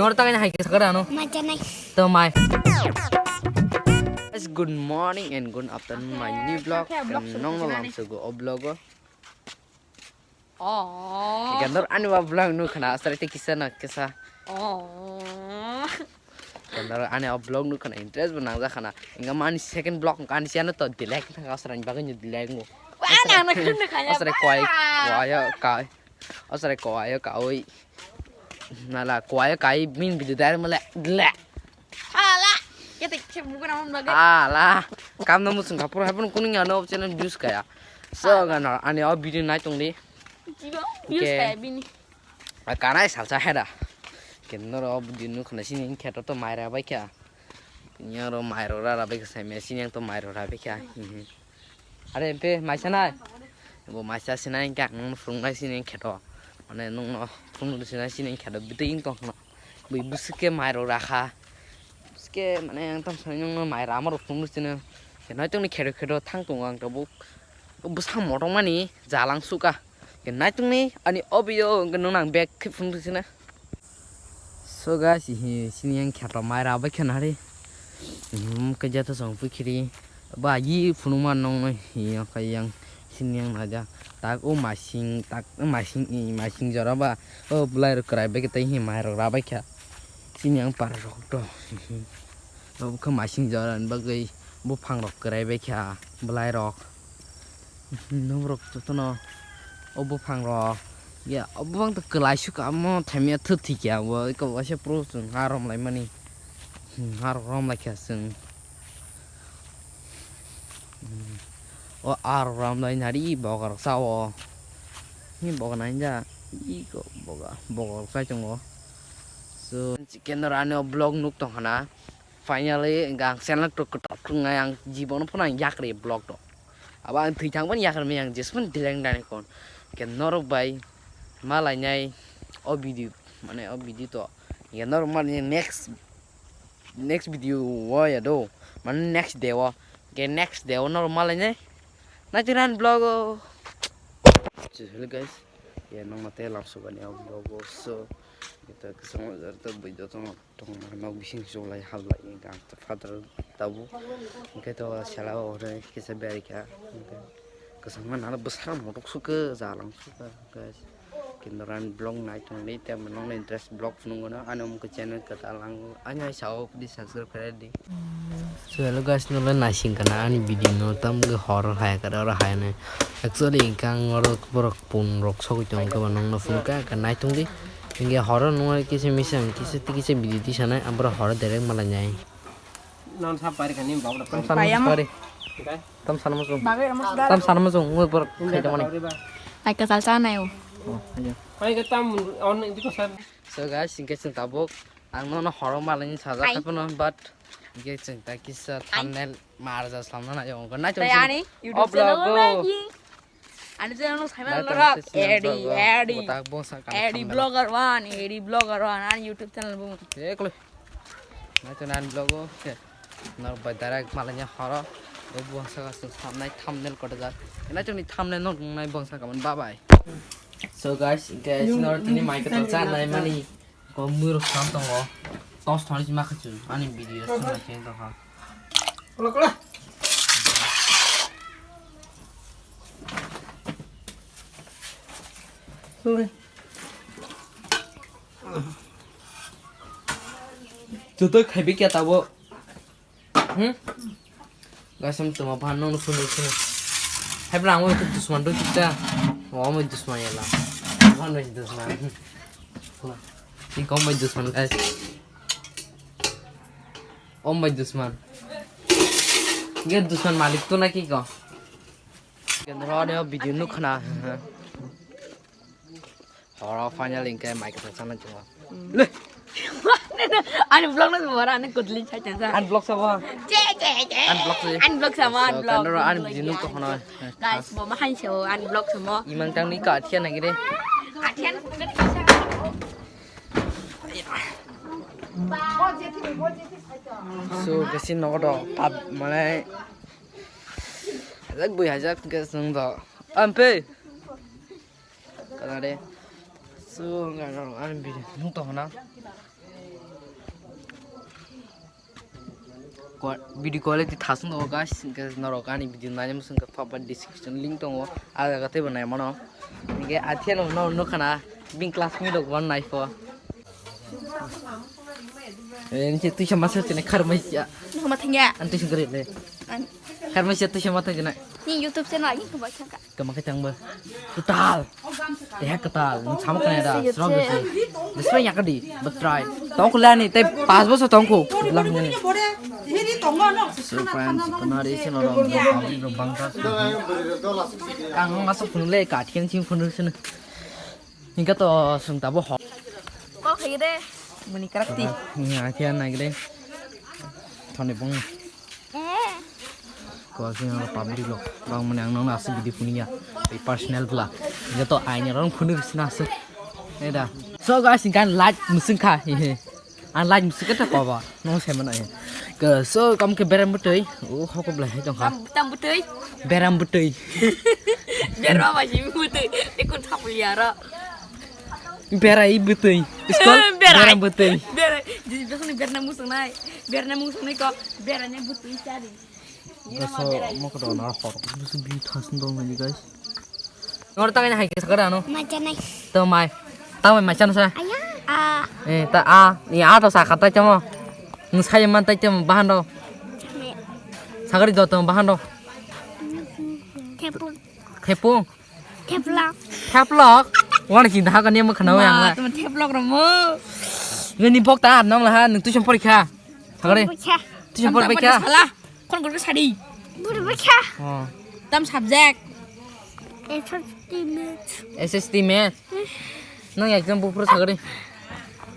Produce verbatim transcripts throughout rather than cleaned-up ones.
Nor ta kanya hai kisa kada ano. Macha nai. To mai. Guys, good morning and good afternoon, my new vlog. Nong no lang sugo o vlog o. Oh. Gandor ani wa vlog nu khana asari te kisa na kisa. Oh. Gandor ani wa vlog nu khana interest bo nang ja khana. Inga mani second vlog ani siya no to delete thang asari bagani delete ngo. Wa nang na khun khaya. Asari kwai kwai ka. Asare ko ayo ka oi. Nala ko ayo ka i min video dai male gle. Hala. Kete khe bukan namun bagai. Hala. Kam namu sung kapur hai pun kuning ano channel views kaya. So gana ani o video nai tong di. Jibo views kaya bini. A kanai salsa heda. Ken noro video nu khana sini kheto to maira bai kya. Yang ro mairo ra ra bai kya sai me sini yang to mairo ra bai kya. Are empe maisa nai. Bo maisa sinai hingke ang nungno phunuknai sini kheto. Mane nungno phunuknai sini kheto bwtwi wng tongkha no. Bui bwswk khe mairok rakha. Bwswk khe mane ang tamo sanai nungno mai rama rok phunuknai sini. Khe noitongni kheto kheto thang tongo ang tabuk. Bwsa motongmani jalang suka. Khe naitongni ani o video hwnkhe nungno ang back khe phunuknai sini. So guys, hi sini yang kheto mai ra bai khena ri. Hmm, khe jata song pui khiri. Ba yi phunukma nong no hi yang kha yang sini yang naja. Tak o masing, tak masing i masing jora ba. O bulai rok kwrai bai khe tei hi mai rok ra bai kha. Sini yang par rok to. Obo khe masing jora ni bagwi buphang rok kwrai bai kha bulai rok. Norok jotono o buphang rok ya o buphang to kwlai suk amo thaimya thwk thikya bo eko waisa pro chwng ha rom lai mani ha rok rom lai kha chwng o ar rom lai nari boga rok cha o ni boga nai ja iko boga boga rok chai tongo so chicken rani o vlog nuk tong khana. Finally, hingke ang channel tok tok tok nai ang jibono phano ang yakri vlog rok. Abo ang thwi thang phano yakri maya ang jesmani deleng dani kon. Hingke norok bai malainai o video, mane o video to. Hingke norok malainai next, next video o ya do, mane next day o. Hingke next day o norok malainai. Naitu ran vlog o. So, hello guys, ya nong mate lamsukani o vlog o. So, kita kesang wajar to video to. Tongma nok bising cholai hal lai hingke ang to father tabuk hingke to sela o hwnwi kisa berikha hingke kwchangma nana bwsarok motok sukha jalang sukha guys kinto ani vlog nai tongdi tei nokni interest vlog phunukgo no ani omo khe channel kwtal ang ani hai sao please subscribe khlai di. So hello guys nokle naising kana ani video no tamgwi hor hai kada oro hai ne actually hingke ang oro borok pun rok sogwi tongkhe bo nokno phunukha nai tongdi. Hingke horo nungwi kisa misa kisa tei kisa video tisanai, aboro horo direct malainai. Non sap pari kani bawda pari. Tam sanma sung. Tam sanma sung. Tam sanma sung. Ngoi por khaita mani. Ai ka salsa nai o. Pai ka tam on di ko sar. So guys, hingke chwng tabuk ang nono horo malaini sajak khaipano but hingke chwng ta kisa thumbnail marja slamna nai o. Nai tong ani YouTube channel o nai. Ani channel no saimano norok Edi Edi Edi vlogger one Edi vlogger one ani YouTube channel bo. Ekle. Nai to nan vlog o. Nor bai direct malanya horo. Bo bangsa ka sung samnai thumbnail koto jak. Nai to ni thumbnail nok nai bangsa ka man bye bye. So guys, guys nor tini mai ka to cha nai mani. Ko mui rok sam tongo. Tos thani ma khachu ani video sam na khe to ha. Kola kola. Sorry. Joto khaibi kya tabo. Hmm? Gasam tuma phan nong phun phun. Hai bla mo tu dusman do kita. Mo mo dusman yala. Mo mo dusman. Ni kom mo dusman guys. Om bai dusman. Ge dusman malik to na ki ko? Gen ro ne video nuk khna. Horo final inke mai kasa sana chungo. Le. Ani vlog na semua ani kudli chai chai sa. An vlog sa wa. Che che che. An vlog sa. An vlog sama an vlog. Kan ro an video nuk to khna. Guys, bo ma han se ani vlog sama. Imang tang ni ka thia na gire. Athian. So, kasi nogo do kap mane hajak bui hajak ke sung do ampe. Kada de. So, ngano an bi nung to na. Video quality thasung tongo guys, hwnkhe norok ani video naina muchung khe top bar description link tongo, a jaga teibo nai mano. Hwnkhe athiano no nukha na bini classmate rok bo nai pho. Eh, nisi tuisa masa sini kharmai sia. Nukha ma thangya. An tuisa gari le. An. Kharmai sia tuisa mata jana. Ni YouTube channel ani khumbai thangka. Kama khe tangbo. Total. Teha katal, nwng sama kanya da, srok da si. Display yakadi, but try. Tongkhu lani, tei pas boso tongkhu. Lang ni. So friends, kunari sino rong, rong, rong, bangsa. Ang ngasuk phunuk le, kathian sing phunuk sino. Hingka to sung tabo hok. Kok hai de, muni karakti. Ni athian nai de. Thoni bong. Ko sini ang public lo. Bang mani ang nang nasi video punya. Personal vlog. Joto aini rong phunuk sini nasi. Eda. So guys, kan light musung kha. Hehe. Ang light musung kha ta koba. Nong se mana he. Ke so kam ke beram butui. Oh, hoko bla he tong kha. Tam, tam butui. Beram butui. Beram apa sih butui? Ikut thapul ya ro. Berai butui. Skol. Berai. Beram butui. Berai. Jadi biasanya berna musung nai. Berna musung nai kok. Beranya butui cari. Gaso mokto na hor busu bi thasung dong nani guys. Nor tangai hai ke sakara ano. Macha nai. To mai. Tang mai macha sa. Aya. A. Eh ta a ni a to sa khata chamo. Nung sai man tai chamo bahan do. Me. Sakari do to bahan do. Thepung. Thepung. Theplok. Theplok. Wani si daha kani mo khana yang la. Tamo theplok romo. Ngani bok ta nong la ha nung tuition porikha. Thagare. Porikha. Tuition porikha. Sala. Kon gor sadi. Porikha. Oh. Tam subject. S S T math. S S T math. Nung exam bupro thagare.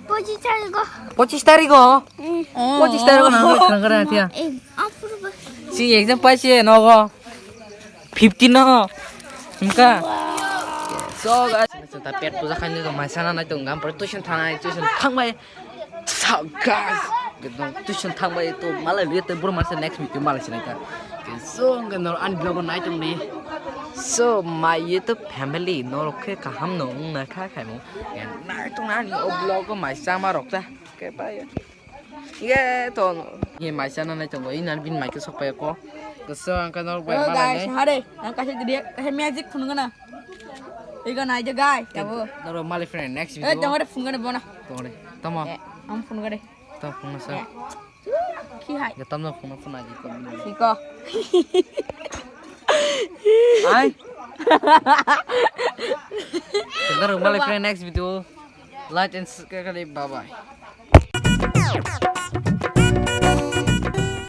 Pochis tariko. Pochis tariko. Pochis tariko nang thagare atia. Si exam paise nogo. Fifty no. Himka. So guys, ta pet puja khaini to maisana nai tong gam pore tuition thanai tuition thangbai. So guys, tuition thangbai to malai liye to bro masa next video malai sinai ta. So ngai nor an vlog nai tong ni. So my YouTube family norok khe kaham no wng na kha khai mo. Nai tong ani o vlog mai sama rok ta. Ke bye. Ye to ye maisa na nai tongo inan bin mai ke sok pai ko. Keso ang ka nor bai. Oh, malai guys, nai. Hare, ang kaisa didi, kaisa magic phunung na. Igo nai je guys, tabo. Nor malai friend next video. Eh, tongore phunung na bona. Tongore. Tamo. Eh, ang phunung de. Tam phunung sa. Eh. Ki hai? Ya tam na phunung phunung aji ko. Siko. Ai. Nor malai friend next video. Like and subscribe, bye bye.